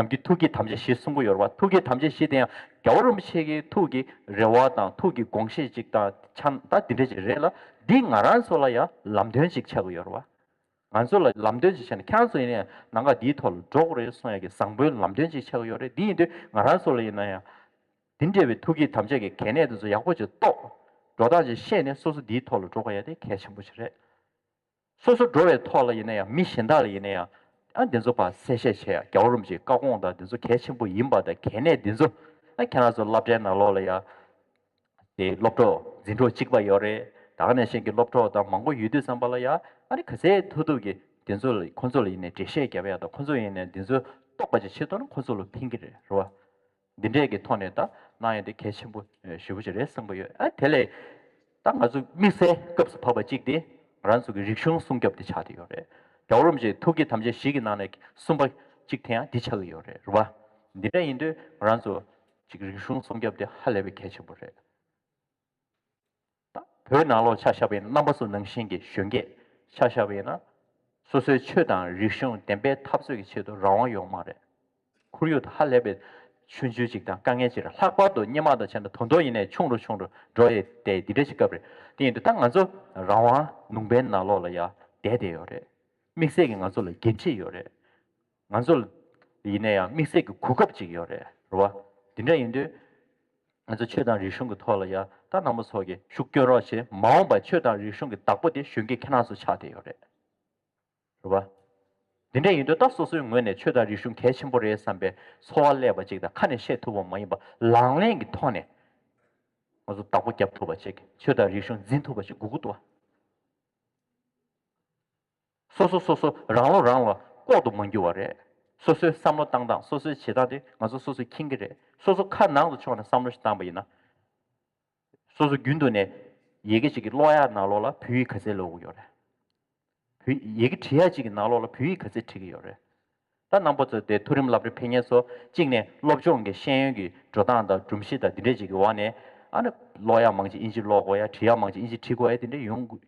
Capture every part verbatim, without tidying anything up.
ནམ་རྒྱུན་ཐུགས་བསྐྱེད་དམ་བཅའ་བཞི་གསུང་གི་ཡོད་རེད་བ། ཐུགས་བསྐྱེད་དམ་བཅའ་བཞི་དེ་ཡང་རྒྱལ་བ་རིན་པོ་ཆེ་གི་ཐུགས་ཀྱི་རེ་བ་དང་ཐུགས་ཀྱི་དགོངས་བཞེད་ཅིག་དང་ཆ་ད་འདི་འདྲ་ཅིག་རེད་ལ། འདི་ང་རང་ཚོ་ལ་ཡང་ལམ་སྟོན་ཅིག་ཆགས་ཀྱི་ཡོད་རེད་བ། ང་ཚོ་ལ་ལམ་སྟོན་ཅིག་བྱས་ནས་ཁྱེད་རང་ཚོ་ཡིན་ན་ཡང་ནང་ག་འདིའི་ཐོག་ལ་འགྲོ་དགོས་རེད་གསུང་ཡ་གི་བཟང་པོའི་ལམ་སྟོན་ཅིག་ཆགས་ཀྱི་ཡོད་རེད། འདི་ཡིན་དུས་ང་རང་ཚོ་ལ་ཡིན་ན་ཡང་འདི་འདྲ་བའི་ཐུགས་བསྐྱེད་དམ་བཅའ་གི་གལ་གནད་དེ་ཚོ་ཡག་པོ་ཅིག་རྟོགས། འགྲོ་སྟངས་ཅིག་ཤེས་ནས་སོ་སོ་འདིའི་ཐོག་ལ་འགྲོ་དགོས་ཡ་དེ་གལ་ཆེན་པོ་ཞིག་རེད། སོ་སོ་འགྲོ་བའི་ཐོག་ལ་ཡིན་ན་ཡང་མི་གཞན་དག་ལ་ཡིན་ན་ཡང་ཨ་འདི་ཚོ་ཕར་གསལ་བཤད་བྱེད་ཡ། རྒྱལ་བ་རིན་པོ་ཆེའི་བཀའ་དགོངས་དང་འདི་ཚོ་གལ་ཆེན་པོ་ཡིན་པ་དང་གལ་གནད་འདི་ཚོ་ཨ་ཁྱེད་རང་ཚོ་སློབ་གྲྭའི་ནང་ལོགས་ལ་ཡང་དེ་སློབ་གྲོགས་འཛིན་གྲོགས་གཅིག་པ་ཡོད་རེད། ད་ག་ནང་བཞིན་གྱི་སློབ་གྲོགས་དང་མང་པོ་ཡོད་དུས་ཙམ་པ་ལ་ཡང་ཨ་ནི་ག་ཚད་ཐུབ་ཐུབ་ཀྱིས་འདི་ཚོ་ལ་ཁོང་ཚོ་ལ་ཡིན་ནའི་འགྲེལ་བཤད་རྒྱབ་ཡ་དང་ཁོང་ཚོ་ཡིན་ནའི་འདི་ཚོ་རྟོགས་པ་ཅིག་བྱེད་ཐུབ་ན་ཁོང་ཚོ་ལ་ཕན་གྱི་རེད། རེད་བ། འདི་འདྲས་ཀྱི་ཐོག་ནས་ད་གནང་ཡ་དེ་གལ་ཆེན་པོ་ཞེ་པོ་ཅིག་རེད་བསམ་གྱི་ཡོད། ཨ་དེ་ལས་ད་ང་ཚོ་དམིགས་བསལ་སྐབས་སུ་བབས་པ་གཅིག་དེ་ང་རང་ཚོ་གི་རིག་གཞུང་སྲུང་སྐྱོབ་དེ་ཆགས་བསྡད་ཡོད་རེད། རྒྱལ་བ་རིན་པོ་ཆེའི་ཐུགས་བསྐྱེད་དམ་བཅའ་བཞི་གི་ནང་ནས་གསུམ་པ་གཅིག་དེ་ཡང་འདི་ཆགས་ཀྱི་ཡོད་རེད། རེད་བ། འདི་འདྲ་ཡིན་དུས་ང་རང་ཚོ་ཅིག་རིག་གཞུང་སྲུང་སྐྱོབ་དེ་ཧ་ལས་པའི་གལ་ཆེན་པོ་རེད། ད་བོད་ནང་ལོགས་ཆ་བཞག་པ་ཡིན་ན་རྣམ་པ་ཚོ་ནང་བཞིན་གྱི་གཞོན་སྐྱེས་ཆ་བཞག་པ་ཡིན་ན་སོ་སོའི་ཆོས་དང་རིག་གཞུང་བདེན་པའི་འཐབ་རྩོད་ཀྱི་ཆེད་དུ་རང་དབང་ཡོད་མ་རེད། ཁོར་ཡུག་དེ་ཧ་ལས་པའི་ཆུང་ཆུང་ཅིག་དང་དཀའ་ངལ་ཅིག་རེད། ལྷག་པར་དུ་སྔོན་མ་དང་བྱས་ན་ད་དུང་ཡིན་ནའི་ཆུང་རུ་ཆུང་རུ་འགྲོ་ཡི་བསྡད་འདི་འདྲ་ཞིག་སྐབས་རེད། དེ་ཡིན་དུས་ད་ང་ཚོ་རང་དབང་ལུང་པའི་ནང་ལོགས་ལ་ཡ་བསྡད་བསྡད་ཡོད་རེད། དམིགས་བསལ་གྱིས་ང་ཚོ་ལ་འགན་འཁྲི་ཡོད་རེད། ང་ཚོ་ལ་ཡིན་ན་ཡང་དམིགས་བསལ་གྱི་གོ་སྐབས་ཅིག་ཡོད་རེད། རེད་བ། འདི་འདྲ་ཡིན་དུས་ང་ཚོ་ཆོས་དང་རིག་གཞུང་གི་ཐོག་ལ་ཡ་ད་རྣམ་པ་ཚོ་གིས་ཤུགས་སྐྱོན་རོགས་བྱེད། མ་འོངས་པར་ཆོས་དང་རིག་གཞུང་གི་བདག་པོ་དེ་གཞོན་སྐྱེས་ཁྱེད་རང་ཚོ་ཆགས་བསྡད་ཡོད་རེད། རེད་བ། འདི་འདྲ་ཡིན་དུས་ད་སོ་སོའི་ངོས་ནས་ཆོས་དང་རིག་གཞུང་གལ་ཆེན་པོ་རེད་བསམ་པའི་ཚོར་བ་སླེབས་པ་ཅིག་དང་ཁ་ནས་བཤད་ཐུབ་པ་མ་ཡིན་པ་ལག་ལེན་གྱི་ཐོག་ནས་ང་ཚོ་བདག་པོ་རྒྱབ་ཐུབ་པ་ཅིག་ཆོས་དང་རིག་གཞུང་འཛིན་ཐུབ་པ་ཅིག་དགོས་ཀྱི་འདུག་བ། སོ་སོ་སོ་སོ་རང་བློ་རང་ལ་ལྐོག་ཏུ་མ་འགྱུར་བ་རེད། སོ་སོའི་བསམ་བློ་བཏང་སྟངས་སོ་སོའི་བྱེད་སྟངས་དེ་ང་ཚོ་སོ་སོས་མཁྱེན་གྱི་རེད། སོ་སོ་ཁ་ནང་དུ་ཕྱོགས་ནས་བསམ་བློ་ཞིག་བཏང་པ་ཡིན་ན། སོ་སོ་རྒྱུན་དུ་ནས་ཡི་གེ་གཅིག་གི་ཀློག་ཡག་ནང་ལོགས་ལ་བོད་ཡིག་ག་ཚད་ཀློག་གི་ཡོད་རེད། བོད་ཡི་གེ་འབྲི་ཡག་གཅིག་གི་ནང་ལོགས་ལ་བོད་ཡིག་ག་ཚད་འབྲི་གི་ཡོད་རེད། ད་རྣམ་པ་ཚོ་དེ་མཐོ་རིམ་སློབ་གྲྭའི་ཕེབས་མཁན་ཚོ་གཅིག་ནས་སློབ་སྦྱོང་གི་ཤེས་ཡོན་གྱི་འགྲོ་སྟངས་དང་སྒྲོམ་གཞི་དང་འདི་འདྲས་ཅིག་གི་འོག་ནས་ཨ་ནི་ཀློག་ཡག་མང་ཆེ་ཨིན་ཇི་ཀློག་དགོས་ཡ། འབྲི་ཡག་མང་ཆེ་ཨིན་ཇི་འབྲི་དགོས་ཡ་དེ་འདྲས་ཡོང་དགོས།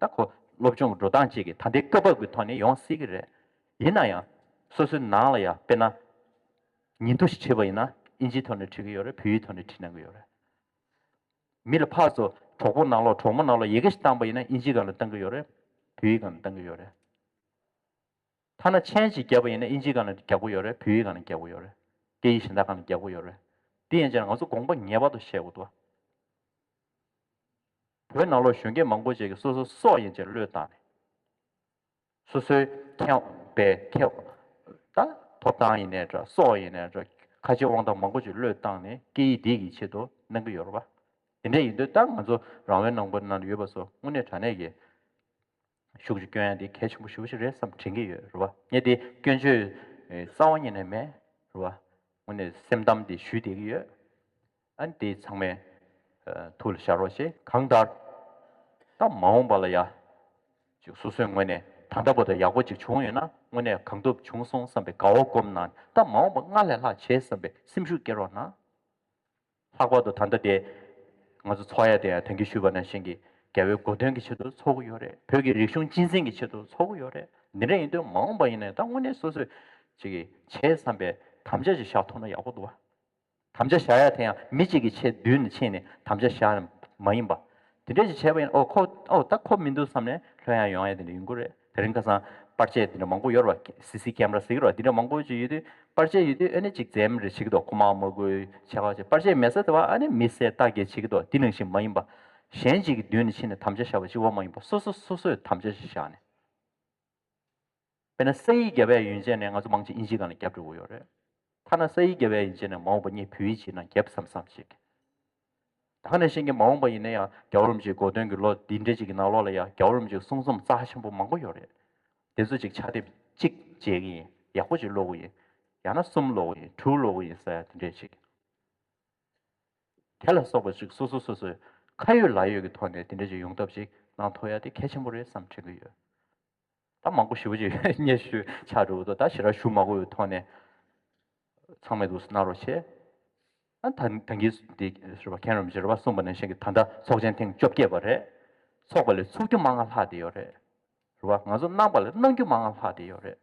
ད་ཁོ་སློབ་སྦྱོང་གི་འགྲོ་སྟངས་གཅིག་གི་ད་ལྟའི་སྐབས་བབ་ཀྱི་ཐོག་ནས་ཡོང་སྲིད་ཀྱི་རེད། ཡིན་ན་ཡང་སོ་སོའི་ནང་ལ་ཡ་དཔེར་ན་ཉིན་ཐོ་ཞིག་བྲིས་པ་ཡིན་ན་ཨིན་ཇིའི་ཐོག་ནས་བྲིས་ཀྱི་ཡོད་རེད། བོད་ཡིག་ཐོག་ནས་བྲིས་གནང་གི་ཡོད་རེད། མི་ལ་ཕར་ཚུར་གྲོགས་པོ་ནང་ལོགས་གྲོགས་མོ་ནང་ལོགས་ཡི་གེ་ཞིག་བཏང་པ་ཡིན་ན་ཨིན་ཇིའི་སྒང་ལ་བཏང་གི་ཡོད་རེད། བོད་ཡིག་སྒང་ལ་བཏང་གི་ཡོད་རེད། ཐ་ན་མཆན་ཞིག་བརྒྱབ་པ་ཡིན་ན་ཨིན་ཇིའི་སྒང་ལ་རྒྱག་གི་ཡོད་རེད། བོད་ཡིག་སྒང་ལ་རྒྱག་གི་ཡོད་རེད། སྐད་ཡིག་གཞན་དག་སྒང་ལ་རྒྱག་གི་ཡོད་རེད། དེ་ཡིན་ཙང་ང་ཚོ་དགོངས་པ་ངེས་པར་དུ་བཞེས་དགོས་འདུག་བོད་ནང་ལོགས་གཞོན་སྐྱེས་མང་པོ་ཅིག་གིས་སོ་སོ་སྲོག་ཡན་ཆད་བློས་བཏང་ནས། སོ་སོའི་ཁེ་པའི་ཁེ་ད་ཐོབ་ཐང་ཡིན་ནའི་འདྲ་སྲོག་ཡིན་ནའི་འདྲ་ཁ་ཆེ་དབང་ཐང་མང་པོ་ཅིག་བློས་བཏང་ནས་སྐད་ཡིག་འདི་གི་ཆེད་དུ་གནང་གི་ཡོད་རེད་པ། དེ་འདྲ་ཡིན་དུས་ད་ང་ཚོ་རང་དབང་ནང་པ་ནང་ལ་ཡོད་པ་ཚོ་དངོས་གནས་དྲང་གནས་ཀྱི་ཤུགས་ཆེ་སྐྱོན་ཡ་དེ་གལ་ཆེན་པོ་ཞེ་པོ་ཅིག་རེད་བསམ་དྲན་གྱི་ཡོད་རེད་པ། ངས་དེ་སྐྱོན་བརྗོད་རྩ་བ་ཉིད་ནས་མེད་རེད་པ། དངོས་གནས་སེམས་གཏམ་དེ་ཞུས་བསྡད་ཀྱི་ཡོད། ཨ་ནི་དེ་ཚང་མས་ཐུགས་ལ་བཞག་རོགས་བྱེད། གང་ལྟར་ད་མ་འོངས་པ་ལ་ཡ་ཅིག་སོ་སོའི་ངོས་ནས་ད་ལྟ་བར་དུ་ཡག་པོ་ཅིག་བྱུང་ཡོད་ན་དངོས་གནས་གང་ཐུབ་བྱུང་སོང་བསམ་པའི་དགའ་བ་སྒོམ་གནང་། ད་མ་འོངས་པ་སྔར་ལས་ལྷག་བྱེད་བསམ་པའི་སེམས་ཤུགས་སྐྱེ་རོགས་གནང་། ལྷག་པར་དུ་ད་ལྟ་དེ་ང་ཚོ་ཚོགས་ཡ་དེ་ཡང་ད་གིན་ཞུས་པ་ནང་བཞིན་གྱི་རྒྱལ་བའི་གོ་སྟོན་གྱི་ཆེད་དུ་ཚོགས་ཀྱི་ཡོད་རེད། བོད་ཀྱི་རིག་གཞུང་གཅེས་འཛིན་གྱི་ཆེད་དུ་ཚོགས་ཀྱི་ཡོད་རེད། འདི་འདྲ་ཡིན་དུས་མ་འོངས་པ་ཡིན་ནའི་ད་དངོས་གནས་སོ་སོས་ཅིག་གིས་བྱེད་བསམ་པའི་དམ་བཅའ་ཅིག་བཞག་ཐུབ་ན་ཡག་པོ་འདུག་བ། དམ་བཅའ་བཞག་ཡ་དེ་ཡང་མི་གཅིག་གི་ཆེད་མདུན་ནས་ཕྱིན་ནས་དམ་བཅའ་བཞག་ཡ་མ་ཡིན་པ། དེ་འདྲ་ཞིག་བྱས་པ་ཡིན་ན་ཨོ་ཁོ་ཨོ་ད་ཁོ་མི་འདུག་བསམ་ནས་ལྷོད་ཡ་ཡོང་ཡ་དེ་འདྲ་ཡོང་གི་རེད། དེ་རིང་ཁ་སང་པར་ཆས་དེ་འདྲ་མང་པོ་ཡོད་རེད་བ། སི་སི་ཀེམ་ར་ཟེར་གི་རེད་བ། དེ་འདྲ་མང་པོ་ཅིག་ཡོད་དུས་པར་ཆས་ཡོད་དུས་ཨ་ནི་ཅིག་འཛེམ་རེ་བྱེད་ཀྱི་འདུག་ཁོ་མ་མ་དགོས་ཆེ་ཁ་ཆེ་པར་ཆས་མེད་ས་དེ་བ་ཨ་ནི་མི་བསད་རྟ་འགྱེལ་བྱེད་ཀྱི་འདུག་དེ་ནང་བཞིན་མ་ཡིན་པ། གཞན་གཅིག་གི་མདུན་ནས་ཕྱིན་ནས་དམ་བཅའ་བཞག་པ་ཅིག་བ་མ་ཡིན་པ། སོ་སོ་སོ་སོས་དམ་བཅའ་ཞིག་བཞག་ནས། དཔེར་ན་ས་ཡིག་རྒྱབ་ཡ་ཡོན་ཆད་ནས་ང་ཚོ་མང་ཆེ་ཨིན་ཇིའི་སྒང་ལ་རྒྱབ་འགྲོ་གི་ཡོད་རེད། ཐ་ན་ས་ཡིག་རྒྱབ་ཡ་ཡོན་ཆད་ནས་མ་འོངས་པ་ངས་བོད་ཡིག་བྱེད་ན་རྒྱབ་བསམ་བསམ་ཞིག་ད་ག་ནང་བཞིན་གྱི་མ་འོངས་པ་ཡིན་ན་ཡང་རྒྱལ་བ་རིན་པོ་ཆེའི་གོ་སྟོན་གྱི་ལོ་འདི་འདྲ་ཅིག་གི་ནང་ལོགས་ལ་ཡང་རྒྱལ་བ་རིན་པོ་ཆེའི་གསུང་རྩོམ་རྩ་ཆེན་པོ་མང་པོ་ཡོད་རེད། དེ་ཚོ་ཅིག་ཕྱག་དེབ་གཅིག་མཇལ་གྱི་ཡིན། ཡག་པོ་ཅིག་ཀློག་གི་ཡིན། ཡང་ན་གསུམ་ཀློག་གི་ཡིན། དྲུག་ཀློག་གི་ཡིན་ཟེར་ཡ་དེ་འདྲས་ཅིག་དེ་ལ་སོགས་པ་ཅིག་སོ་སོ་སོ་སོའི་ཁ་ཡོད་ལག་ཡོད་ཀྱི་ཐོག་ནས་དེ་འདྲ་ཅིག་ཡོང་ཐབས་ཅིག་གནང་ཐུབ་ཡ་དེ་གལ་ཆེན་པོ་རེད་བསམ་དྲན་གྱི་ཡོད། ད་མང་པོ་ཞེ་པོ་ཅིག་སྙན་ཞུ་ཆགས་འགྲོ་གི་འདུག་ད་ཞེ་དྲག་ཞུ་མ་དགོས་པའི་ཐོག་ནས་ཚང་མས་འདུག་སེ་གནང་རོགས་བྱེད། ཨ་ད་ད་གིན་འདི་རེད་པ། མཁན་རིན་པོ་ཆེས་རེད་པ་གསུངས་པ་ནང་བཞིན་གྱི་ད་ལྟ་ཚོགས་ཆེན་ཐེངས་བཅོ་བརྒྱད་པ་རེད། ཚོགས་པ་ལས་ཚུགས་རྒྱུ་མང་ང་ལྷག་བསྡད་ཡོད་རེད། རེད་པ། ང་ཚོ་གནང་པ་ལས་གནང་རྒྱུ་མང་ང་ལྷག་བསྡད་ཡོད་རེད།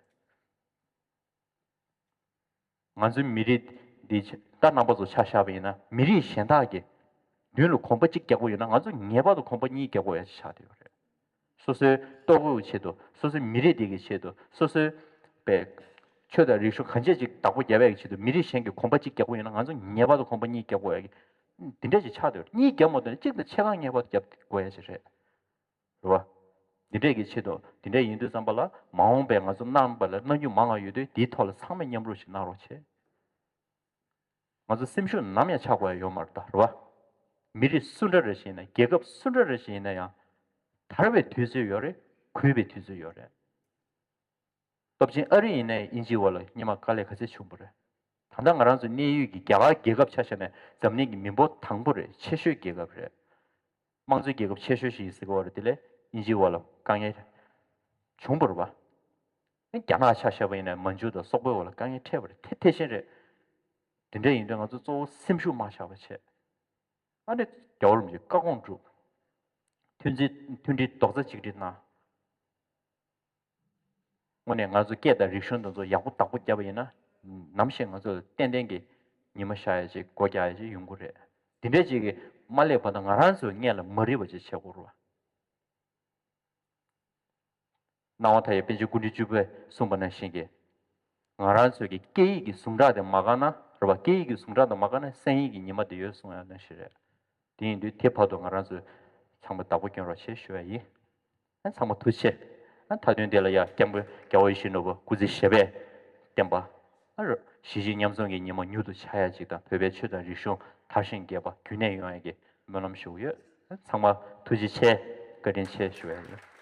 ང་ཚོའི་མི་རིགས་འདི་ད་རྣམ་པ་ཚོ་ཆ་བཞག་པ་ཡིན་ན། མི་རིགས་གཞན་དག་གི་མདུན་ལ་གོམ་པ་གཅིག་རྒྱག་པ་ཡིན་ན། ང་ཚོ་ངེས་པར་དུ་གོམ་པ་གཉིས་རྒྱག་དགོས་ཡ་ཆགས་བསྡད་ཡོད་རེད། སོ་སོའི་ལྟོ་གོས་ཆེད་དུ། སོ་སོའི་མི་རིགས་དེ་གི་ཆེད་དུ། སོ་སོའི་པའི་ཆོས་དང་རིག་གཞུང་གང་ཅི་ཅིག་བདག་པོ་རྒྱབ་ཡ་གི་ཆེད་དུ། མི་རིགས་གཞན་གྱི་གོམ་པ་གཅིག་རྒྱག་པ་ཡིན་ན། ང་ཚོ་ངེས་པར་དུ་གོམ་པ་གཉིས་རྒྱག་དགོས་ཡ་གི་འདི་འདྲ་ཅིག་ཆགས་བསྡད་ཡོད་རེད། གཉིས་རྒྱབ་མ་ཐུབ་ན་གཅིག་དང་ཕྱེད་ཀ་ངེས་པར་དུ་རྒྱབ་དགོས་ཡ་ཅིག་རེད། རེད་བ། འདི་འདྲས་ཀྱི་ཆེད་དུ། འདི་འདྲས་ཡིན་དུས་ཙམ་པ་ལ། མ་འོངས་པའི་ང་ཚོ་རྣམ་པ་ལ་གནང་རྒྱུ་མང་བ་ཡོད་དུས། འདིའི་ཐོག་ལ་ཚང་མས་མཉམ་རུབ་ཞིག་གནང་རོགས་བྱེད། ང་ཚོ་སེམས་ཤུགས་ནམ་ཡང་ཆག་དགོས་ཡ་ཡོད་མ་རེད་ད། རེད་བ། མི་རིགས་སུ་འདྲ་རེ་ཞིག་ཡིན་ན། རྒྱལ་ཁབ་སུ་འདྲ་རེ་ཞིག་ཡིན་ན་ཡང་། དར་བའི་དུས་ཚོད་ཡོད་རེད། གུད་པའི་དུས་ཚོད་ཡོད་རེད། སྟོབས་ཆེན་ཨ་རི་ཡིན་ནའི་དབྱིན་ཇིའི་འོག་ལ་སྔོན་མ་དཀའ་ལས་ག་ཚད་བྱུང་བ་རེད། ད་ལྟ་ང་རང་ཚོ་གནས་ཡུལ་གྱི་རྒྱ་གར་རྒྱལ་ཁབ་ཆ་བཞག་ནས། འཛམ་གླིང་གི་མི་འབོར་དང་པོ་རེད། ཆེ་ཤོས་རྒྱལ་ཁབ་རེད། དམངས་གཙོའི་རྒྱལ་ཁབ་ཆེ་ཤོས་ཤིག་ཡིན་ཟེར་གྱི་ཡོད་རེད། དེ་ལས་དབྱིན་ཇིའི་འོག་ལ་དཀའ་ངལ་བྱུང་བ་རེད་བ། རྒྱ་ནག་ཆ་བཞག་པ་ཡིན་ན། མན་ཇུ་དང་སོག་པོའི་འོག་ལ་དཀའ་ངལ་འཕྲད་པ་རེད། དེ་དེ་བཞིན་རེད། དེ་འདྲ་ཡིན་དུས་ང་ཚོ་གཙོ་བོ་སེམས་ཤུགས་མ་ཆག་པ་བྱེད། ཨ་ནི་རྒྱལ་བ་རིན་པོ་ཆེའི་བཀའ་དགོངས་སྒྲུབ། མཐུན་སྒྲིལ། མཐུན་སྒྲིལ་རྡོག་རྩ་གཅིག་སྒྲིལ་གནང་། དངོས་གནས་ང་ཚོ་སྐད་དང་རིག་གཞུང་དེ་ཚོ་ཡག་པོ་བདག་པོ་བརྒྱབ་པ་ཡིན་ན། ནམ་ཞིག་ང་ཚོ་ལ་ཏན་ཏན་གྱི་ཉི་མ་ཤར་ཡ་ཅིག་སྒོ་རྒྱག་ཡ་ཅིག་ཡོང་གི་རེད། དེ་འདྲ་ཅིག་གིས་མ་སླེབས་བར་དུ་ང་རང་ཚོས་སྔོན་ལ་མ་རིག་པ་ཅིག་བྱེད་དགོས་རེད་བ། སྣང་བ་མཐའ་ཡས་པཎ་ཆེན་སྐུ་ཕྲེང་བཅུ་པས་གསུངས་པ་ནང་བཞིན་གྱི། ང་རང་ཚོའི་གི་སྐད་ཡིག་གི་ཟུངས་ཁྲག་དེ་མ་བཀག་ན། རེད་བ། སྐད་ཡིག་གི་ཟུངས་ཁྲག་དེ་མ་བཀག་ན། གསན་ཡིག་གི་ཉི་མ་དེ་ཡོད་གསུངས་ཡ་ནང་བཞིན་རེད། དེ་ཡིན་དུས་དེ་བར་དུ་ང་རང་ཚོས་ཚང་མ་བདག་པོ་སྐྱོན་རོགས་བྱེད་ཞུ་ཡ་ཡིན། ཨ། ཚང་མ་ཐུགས་རྗེ་ཆེ། ཨ། མཐའ་དོན་དེ་ལ་ཡ་སྐྱབས་མགོན་རྒྱལ་བ་ཡིད་བཞིན་ནོར་བུ་སྐུ་ཚེ་ཞབས་པད་བརྟན་པ། ཨ། གཞིས་བྱེས་མཉམ་འཛོམས་ཀྱི་ཉི་མ་མྱུར་དུ་འཆར་ཡ་ཅིག་དང་། བོད་པའི་ཆོས་དང་རིག་གཞུང་དར་ཞིང་རྒྱས་པ་རྒྱུན་གནས་ཡོང་ཡ་གི་སྨོན་ལམ་ཞུ་གི་ཡོད། ཨ། ཚང་མ་ཐུགས་རྗེ་ཆེ། བཀའ་དྲིན་ཆེ་ཞུ་ཡ་ཡིན།